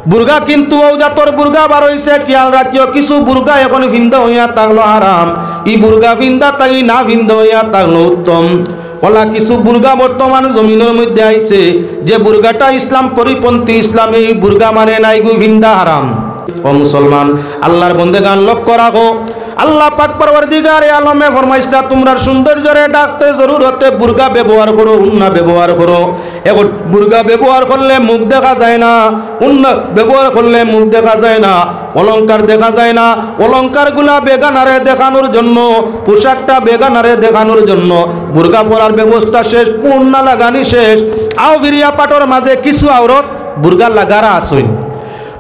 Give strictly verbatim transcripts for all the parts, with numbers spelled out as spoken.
বুরকা কিন্তু অউ জাতর বুরকা বার অইছে, খিয়াল রাখিও, কিছু বুরকা এখন ফিন্দা অইয়া থাকলো হারাম, ই বুরকা ফিন্দা থাকি না ফিন্দা অইয়া থাকলো উত্তম। অলা কিছু বুরকা বর্তমান জমিনর মধ্যে আইছে, যে বুরকাটা ইসলাম পরিপন্থী, ইসলামে ই বুরকা মানে না, ইগু ফিন্দা হারাম। ও মুসলমান, আল্লার বন্দেগান লক্ষ্য রাখো, আল্লা পাক পরওয়ারদিগারে আলমে ফরমাইছলা, তুমরার সৌন্দর্যরে ঢাকতে জরুরতে বুরকা ব্যবহার করো, উন্না ব্যবহার করো। এখন বুরকা ব্যবহার করলে মুখ দেখা যায় না, উন্না ব্যবহার করলে মুখ দেখা যায় না, অলংকার দেখা যায় না। অলংকারগুলা বেগানারে দেখানোর জন্য, পোশাকটা বেগানারে দেখানোর জন্য বুরকা পরার ব্যবস্থা শেষ, উন্না লাগানি শেষ। আও ফিরিয়া পাটর মাঝে কিছু আওরত বুরকা লাগারা আছইন।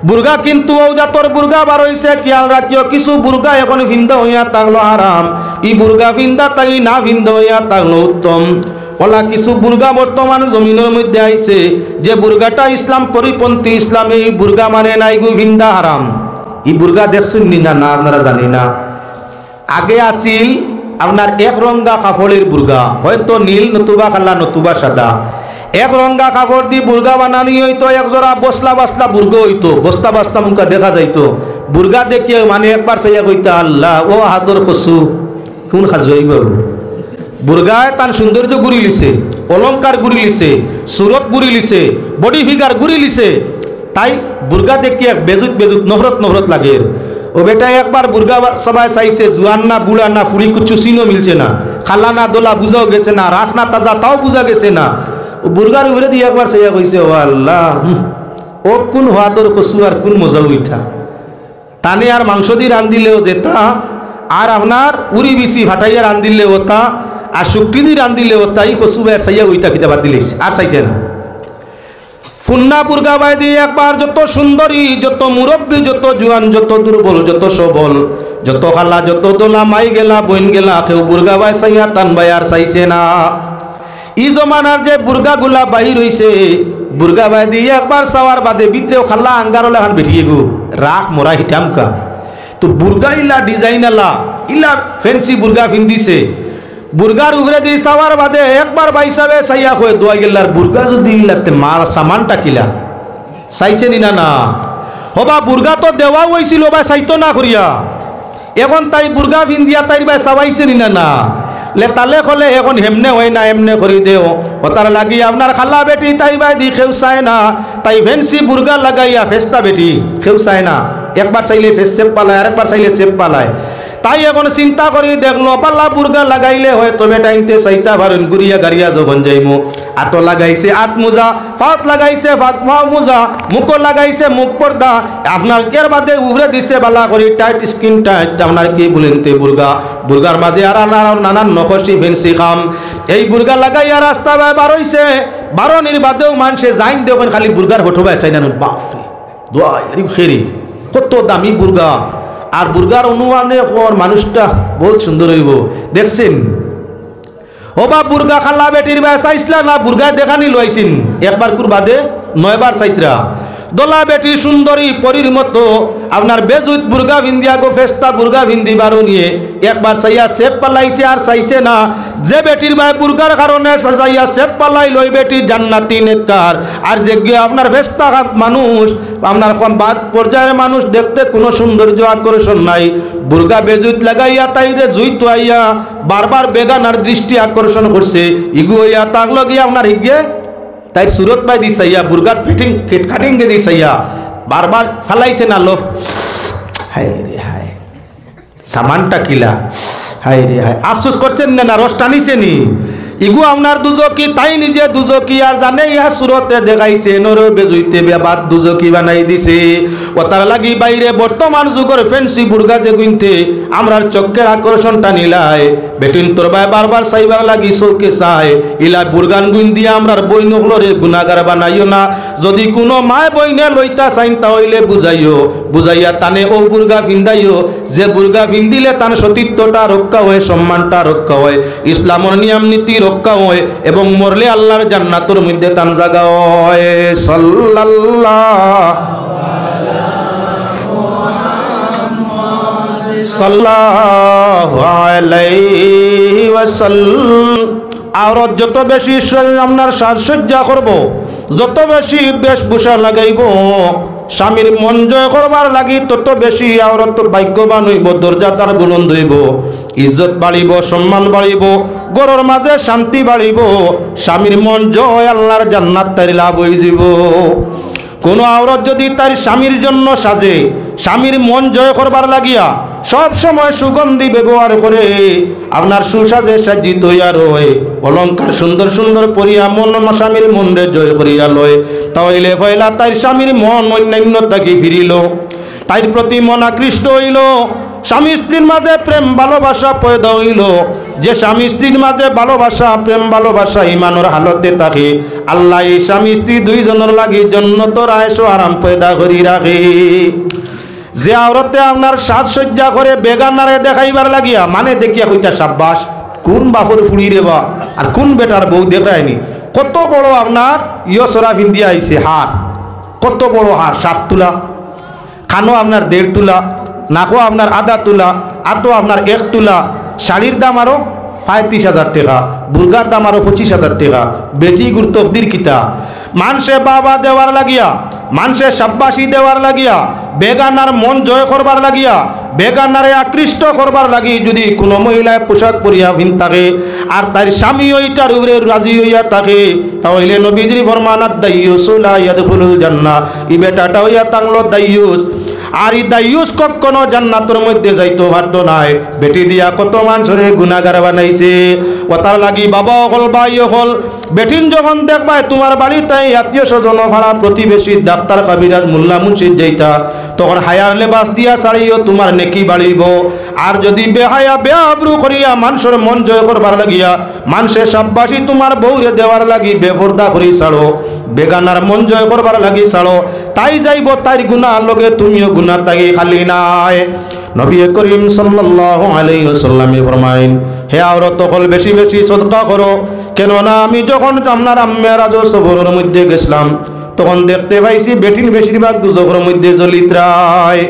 বুরকা কিন্তু অউ জাতর বুরকা বার অইছে, খিয়াল রাখিও, কিছু বুরকা এখন ফিন্দা অইয়া থাকলো হারাম, ই বুরকা ফিন্দা থাকি না ফিন্দা অইয়া থাকলো উত্তম। অলা কিছু বুরকা বর্তমান জমিনর মধ্যে আইছে, যে বুরকাটা ইসলাম পরিপন্থী, ইসলামে ই বুরকা মানে না, ইগু ফিন্দা হারাম। ই বুরকা দেখছইন নি না, না আপনারা জানি না। আগে আছিল আপনার এক রঙ্গা কাপড়ের বুরকা, হয়তো নীল নতুবা কালা নতুবা সাদা। এক রঙ্গা কাপড় দি বুরকা বানানি অইতো, এক জোড়া বসলা বাসলা বুরকা অইতো, বস্তা বাস্তা মুখা দেখা যাইতো। বুরকা দেখিয়া মানে একবার চাইয়া কইতা, "আল্লা, ও হাতর কচু, কুন খাজুয়াই বাবু?" বুরকায় তান সৌন্দর্য গুরিলিছে, অলংকার গুরিলিছে, সুরত গুরিলিছে, body figure গুরিলিছে। তাই বুরকা দেখিয়া বেজুত বেজুত, নফরত নফরত লাগের। ও বেটা, একবার বুরকা বা-, সবাই চাইছে, জুয়ান না বুড়া না ফুড়ি কুচ্ছু চিনো মিলছে না, কালা না দলা বুঝাও গেছে না, রাখ না তাজা তাও বুঝা গেছে না। ও বুরকার উপরে দি একবার চাইয়া কইছে, "ও আল্লা, হুম, ও কুন হাতর কচু আর কুন মজা অইতা।" তানে আর মাংস দি রান্দিলেও যেতা, আর আপনার উরি বিচি ফাটাইয়া রান্দিলে অতা, আর শুকটি দি রান্দিলে অতা, ই কচু বায় চাইয়া অইতা কিতা বাদ দিলাইছে, আর চাইছে না। ফুন্না বুরকা বায় দি একবার যত সুন্দরী, যত মুরব্বি, যত জুয়ান, যত দুর্বল, যত সবল, যত কালা, যত দলা, মাই গেলা, বইন গেলা, কেউ বুরকা বায় চাইয়া তান বায় আর চাইছে না। ই জমানার যে বুরকাগুলা বাইর অইছে, বুরকা বায় দি একবার চাওয়ার বাদে ভিতরেও কালা আঙ্গারর লাখান বেটিগু, রাখ মরা হিটামকা। তো বুরকা ইলা design আলা, ইলা fancy বুরকা ফিন্দিছে। বুরকার উপরে দি চাওয়ার বাদে একবার ভাইসাবে চাইয়া কয়, "দোয়াই গেলার বুরকা যদি ইলাতে মাল সামানটা কিলা?" চাইছে নি না, না? হবা বুরকা তো দেওয়া অইছিল, বায় চাইতো না করিয়া। এখন তাই বুরকা ফিন্দিয়া তাইর বায় চাওয়াইছে নি না, না? লেতালে কলে এখন হেমনে অয় না, এমনে করি দেও। অতার লাগি আপনার কালা বেটি তাই বায় দি কেউ চায় না। তাই fancy বুরকা লাগাইয়া ফেস্তা বেটি কেউ চায় না। একবার চাইলে ফেস শেপ পালায়, আরেকবার চাইলে শেপ পালায়। তাই এখন চিন্তা করি দেখলো, বালা বুরকা লাগাইলে হয়তো বেটাইন্তে চাইতা পারইন, ঘুরিয়া গাড়িয়া যখন যাইমু। আতো লাগাইছে আত মুজা, ফাত লাগাইছে ফাত, ফাও মুজা, মুখো লাগাইছে মুখ পর্দা, আপনার কের বাদে উপরে দিছে বালা করি tight, skin tight, আপনার কি বুলেন্তে বুরকা, বুরকার মাঝে আর নানান, নানান নকশি fancy কাম। এই বুরকা লাগাইয়া রাস্তা বায় বার অইছে, বারনির বাদেও মানষে যাইন দেখইন খালি বুরকার ফটো বায় চাইন, বাপরে, দোয়াই, আরে খেরি, কত দামি বুরকা। আর বুরকার অনুমানে কর মানুষটা বহুত সুন্দর অইবো। দেখছইন? হবা বুরকা কালা বেটির বায় চাইছলা না, বুরকায় দেখানি লইছইন। একবার কুর বাদে নয়বার চাইতরা। দলা বেটি সুন্দরী পরীর মতো, আপনার বেজুত বুরকা ফিন্দিয়া গো ফেস্তা বুরকা ফিন্দি বারো নিয়ে একবার চাইয়া শেপ পালাইছে আর চাইছে না। যে বেটির বায় বুরকার কারণে চাইয়া শেপ পালাইল, ওই বেটি জান্নাতি নেককার। আর যে গিয়ে আপনার ফেস্তা মানুষ, আপনার কম বাদ পর্যায়ের মানুষ, দেখতে কোনো সৌন্দর্য আকর্ষণ নাই, বুরকা বেজুত লাগাইয়া তাইরে জুইতো আইয়া বারবার বেগানার দৃষ্টি আকর্ষণ করছে। ইগু অইয়া তাক লগে আপনার হিগে তাইর সুরত বায় দি চাইয়া, বুরকার ফিটিং, কাটিং দি চাইয়া, বারবার ফালাইছে না লোভ। হায় রে হায়, সামানটা কিলা? হায় রে হায়, আফসোস করছেন না, না রস টানিছে নি? ইগু আপনার দুজকি, তাই নিজে দুজকি, আর জানে ইয়া সুরতে দেখাইছে, নরে বেজুইতে বেবাদ দুজকি বানাই দিছে। অতার লাগি বাইরে বর্তমান যুগর fancy বুরকা যেগুইন্তে আমরার চক্ষের আকর্ষণ টানিলায়, বেটিন্তর বায় বারবার চাইবার লাগি চউখে চায়। ইলা বুরকান গুইন দিয়া আমরার বইন অকলরে গুনাগার বানাইও না। যদি কুনু মায় বইনে লইতা চাইন, তা অইলে বুঝাইও, বুঝাইয়া তানে অউ বুরকা ফিন্দাইও, যে বুরকা ফিন্দিলে তান সতীত্বটা রক্ষা অয়, সম্মানটা রক্ষা অয়, ইসলামর নিয়ম নীতি রক্ষা অয় এবং মরলে আল্লার জান্নাতর মধ্যে তান জাগা অয়। সাল্লাল্লাহু সাল্লাল্লাহু আলাইহি ওয়াসাল্লাম। আওরত যত বেশি শরীর আপনার সাজসজ্জা করবো, যত বেশি বেশভূষা লাগাইবো, স্বামীর মন জয় করবার লাগি তত বেশি আওরত ভাগ্যবান অইবো, দরজা তার বুলন্দ অইবো, ইজ্জত বাড়িবো, সম্মান বাড়িবো, ঘরর মাঝে শান্তি বাড়িবো। স্বামীর মন জয়, আল্লার জান্নাত তাইর লাভ অইযিবো। কুনু আওরত যুদি তাইর স্বামীর জন্য সাজে, স্বামীর মন জয় করবার লাগিয়া সব সময় সুগন্ধি ব্যবহার করে, আপনার সুসাজে সজ্জিত অইয়া রয়, অলংকার সুন্দর সুন্দর পরিয়া মন, স্বামীর মনরে জয় করিয়া লয়, তা অইলে পয়লা তাইর স্বামীর মন অন্যান্য থাকি ফিরিলো, তাইর প্রতি মন আকৃষ্ট অইলো, স্বামী স্ত্রীর মাঝে প্রেম ভালোবাসা পয়দা অইলো। যে স্বামী স্ত্রীর মাঝে ভালোবাসা, প্রেম ভালোবাসা ইমানর হালতে থাকে, আল্লায় এই স্বামী স্ত্রী দুইজনর লাগি জন্নতর আয়েশ ও আরাম পয়দা করি রাখে। যে আওরতে আপনার সাজসজ্জা করে বেগানারে দেখাইবার লাগিয়া, মানে দেখিয়া কইতা সাব্বাস, কুন বাপর ফুড়ি রে বা, আর কুন বেটার বউ দেখরায়নি, কত বড় আপনার ইয়ো সরা ফিন্দিয়া আইছে হার, কত বড় হার, সাত তুলা, কানো আপনার দেড় তুলা, নাকো আপনার আধা তুলা, আতো আপনার এক তুলা, শাড়ির দাম আরো পঁয়ত্রিশ হাজার টেকা, বুরগার দাম আরো পঁচিশ হাজার টেকা। বেটি গুর তকদির কিতা? মানষে বাবা দেওয়ার লাগিয়া, মানষে সাব্বাসি দেওয়ার লাগিয়া, বেগানার মন জয় করবার লাগিয়া, বেগানারে আকৃষ্ট করবার লাগি যুদি কুনু মহিলায় পোশাক পরিয়া ফিন থাকে, আর তাইর স্বামী ওইটার উপরে রাজি অইয়া থাকে, তা অইলে নবীজির ফরমান, "আদ-দাইয়ুসু লা ইয়াদখুলুল জান্নাহ।" ই বেটাটা অইয়া থাকলো দাইয়ুস। আর ই দাইয়ুস কখনো জান্নাতর মধ্যে যাইতো পারতো নায়। বেটি দিয়া কত মানষরে গুনাগার বানাইছে। অতার লাগি বাবা অকল, ভাই অকল, বেটিন যখন দেখবায় তুমার বাড়িত আত্মীয় স্বজন, পাড়া প্রতিবেশী, ডাক্তার, কবিরাজ, মোল্লা, মুন্সির যাইতা, তখন হায়ার লেবাস দিয়া ছাড়িও, তুমার নেকি বাড়িবো। আর যুদি বেহায়া বেআব্রু করিয়া মানষর মন জয় করবার লাগিয়া, মানষে সাব্বাসি তুমার বউরে দেওয়ার লাগি বেপর্দা করি ছাড়ো, বেগানার মন জয় করবার লাগি ছাড়ো, তাই যাইবো তাইর গুনার লগে, তুমিও গুনা থাকি খালি নায়। নবী করিম সাল্লাল্লাহু আলাইহি ওয়াসাল্লামে ফরমাইন, "হে আওরত অকল, বেশি বেশি সদকা করো, কেননা আমি যখন আপনার আম্মে রাজো সফরর মধ্যে গেছলাম, তখন দেখতে পাইছি বেটিন বেশিরভাগ দুজখর মধ্যে জ্বলিত্রায়।"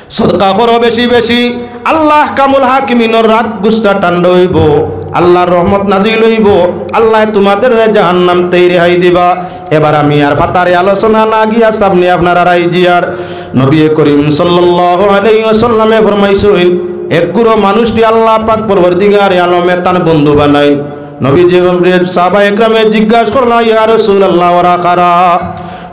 সদকা করো বেশি বেশি, আল্লাহ কামুল হাকিমিনর রাগ গুসা ঠান্ডা অইবো, আল্লার রহমত নাজিল অইবো, আল্লায় তুমাদেররে জাহান্নাম থাকি রেহাই দিবা। এবার আমি আর ফাতারে আলোচনা না গিয়া সামনে আপনারার আইজিয়ার নবী করিম সাল্লাল্লাহু আলাইহি ওয়াসাল্লামে ফরমাইছইন, এক গুরু মানুষরে আল্লাহ পাক পরওয়ারদিগারে আলমে তান বন্ধু বানাইন। নবীজিরে সাহাবা একরামে জিজ্ঞাসা করলা, "ইয়া রাসূলুল্লাহ, ওরা কারা?"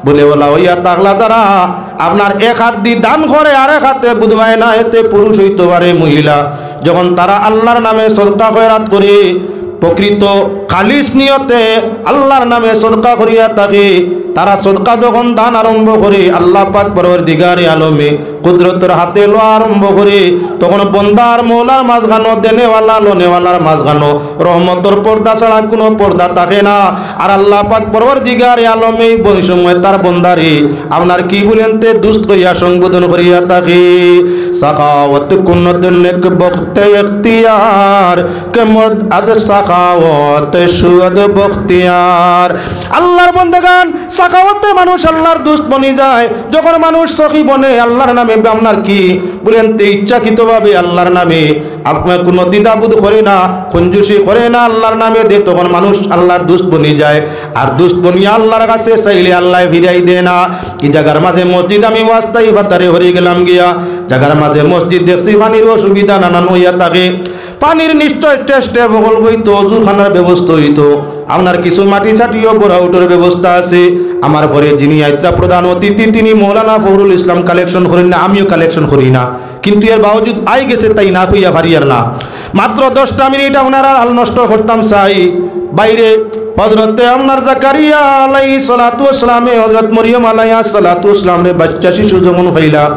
বলে, "ওলা অইয়া থাকলা যারা আপনার এক হাত দি দান করে, আর এক হাতে বুধবায় না, এতে পুরুষ অইতো পারে মহিলা, যখন তারা আল্লার নামে সদকা খয়রাত করে, প্রকৃত খালিস নিয়তে আল্লার নামে সদকা করিয়া থাকে, তারা সদকা যখন দান আরম্ভ করে, আল্লাহ পাক পরওয়ারদিগারে আলমে কুদরতর হাতে লওয়া আরম্ভ করে, তখন বন্দার মৌলার মাঝখানো, দেনেওয়ালা লনেওয়ালার মাঝখানো রহমতর পর্দা ছাড়া কুনু পর্দা থাকে না।" আর আল্লাহ পাক পরওয়ারদিগারে আলমে এই বৈষম্যে তার বন্দারে আপনার কি বলেন তে দুস্ত কইয়া সম্বোধন করিয়া থাকে। সাখাওয়াত কুনত নেক বখতে এখতিয়ার, কে মর্দ আজ সাখাওয়াত সুদ বখতিয়ার। আল্লার বন্দেগান, সাখাওয়াতে মানুষ আল্লার দুস্ত বনি যায়। যখন মানুষ সখী বনে আল্লার নামে, আপনার কি বলেন তে ইচ্ছাকৃতভাবে আল্লার নামে আপনার কুনু দ্বিধাবোধ করে না, কঞ্জুসি করে না, আল্লার নামে দে, তখন মানুষ আল্লার দুস্ত বনি যায়। আর দুস্ত বনিয়া আল্লার কাছে চাইলে আল্লায় ফিরাই দে না। ই জাগার মাঝে মসজিদ, আমি ওয়াস্তাই ফাতারে হরি গেলাম গিয়া, জাগার মাঝে মসজিদ দেখছি, পানির অসুবিধা নানান অইয়া থাকে। পানির নিশ্চয় টেস্টে বগল বইতো, অজুখানার ব্যবস্থা অইতো, আপনার কিছু মাটি ছাটিও বড়া উঠোর ব্যবস্থা আছে। আমার পরে যিনি আইত্রা প্রধান অতিথি, তিনি মৌলানা ফখরুল ইসলাম কালেকশন করেন না, আমিও কালেকশন করি না, কিন্তু এর বাবজুদ আই গেছে, তাই না কইয়া পারিয়ার না। মাত্র দশটা মিনিট আপনারার হাল নষ্ট করতাম চাই। বাইরে হজরতে আপনার জাকারিয়া আলাইহিস সালাতু ওয়াস সালামে হজরত মরিয়ম আলাইহাস সালাতু ওয়াস সালামরে বাচ্চা শিশু যেমন পাইলা,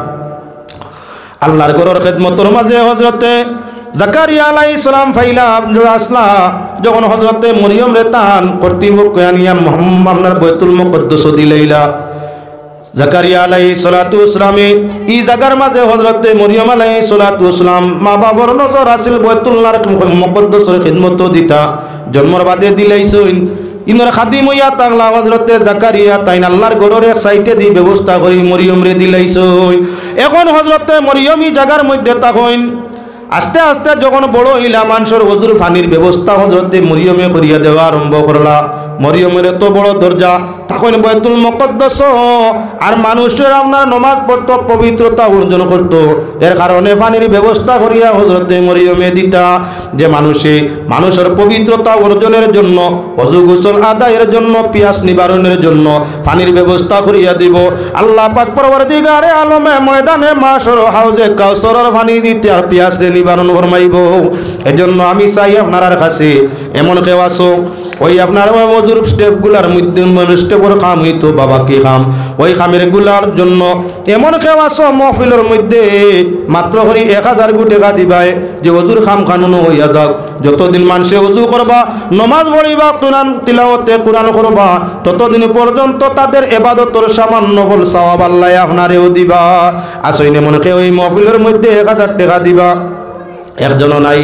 আল্লার ঘরর খেদমতর মাঝে হজরতে জাকারিয়া আলাইহিস সালাম পাইলা, আসলা, যখন হজরতে মরিয়মরে তান কর্তৃপক্ষ আনিয়া মোহাম্মদ আপনার বাইতুল মুকাদ্দাসো দিলাইলা, জাকারিয়া আলাইহিস সালাতু ওয়াস সালামে ই জাগার মাঝে হজরতে মরিয়ম আলাইহিস সালাতু ওয়াস সালাম মা বাবার নজর আছিল বাইতুল্লাহর মুকাদ্দাসর খিদমত দিতা, জন্মর বাদে দিলাইছইন। ইনর খাদিম অইয়া থাকলা হজরতে জাকারিয়া, তাইন আল্লার ঘরর এক সাইডে দি ব্যবস্থা করি মরিয়মরে দিলাইছইন। এখন হজরতে মরিয়ম ই জাগার মধ্যে থাকইন। আস্তে আস্তে যখন বড় অইলা, মানষর অজুর পানির ব্যবস্থা হজরতে মরিয়মে করিয়া দেওয়া আরম্ভ করলা। মরিয়মর এত বড় দরজা, তখন বাইতুল মুকাদ্দাস আর মানুষের আপনার নমাজ পড়তো, পবিত্রতা অর্জন করতো। এর কারণে পানির ব্যবস্থা করিয়া হযরতে মরিয়মে দিতা, যে মানুষে মানুষের পবিত্রতা অর্জনের জন্য, অজু গোসল আদায়ের জন্য, পিয়াস নিবারণের জন্য পানির ব্যবস্থা করিয়া দিব। আল্লাহ পাক পরওয়ারদিগারে আলমে ময়দানে মাশর হাউজে কাউসারর পানি দিতে আর পিয়াসরে নিবারণ ফরমাইব। এজন্য আমি চাই আপনারার কাছে, এমন কেউ আছো, ওই আপনার ওই অজুর স্টেপগুলার মধ্যে, মানে, স্টেপর কাম হইতো বাবা কি কাম, ওই কামের গুলার জন্য এমন কেউ আছো মহফিলর মধ্যে মাত্র করি এক হাজার গু টেকা দিবায়, যে অজুর কাম খানুন হইয়া যাক, যতদিন মানুষে অজু করবা, নমাজ পড়িবা, কোরআন তিলাওয়াতে কোরআন করবা, ততদিন পর্যন্ত তাদের এবাদতর সামান্য ফল সওয়াব আল্লাহ আপনারেও দিবা। আসইন এমন কেউ এই মহফিলর মধ্যে এক হাজার টেকা দিবা? একজনও নাই।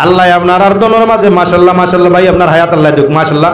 আল্লাহ আপনারার ধনর মাঝে মাশাল্লাহ, মাশাল্লাহ ভাই, আপনার হায়াত আল্লাহ দিক, মাশাল্লাহ।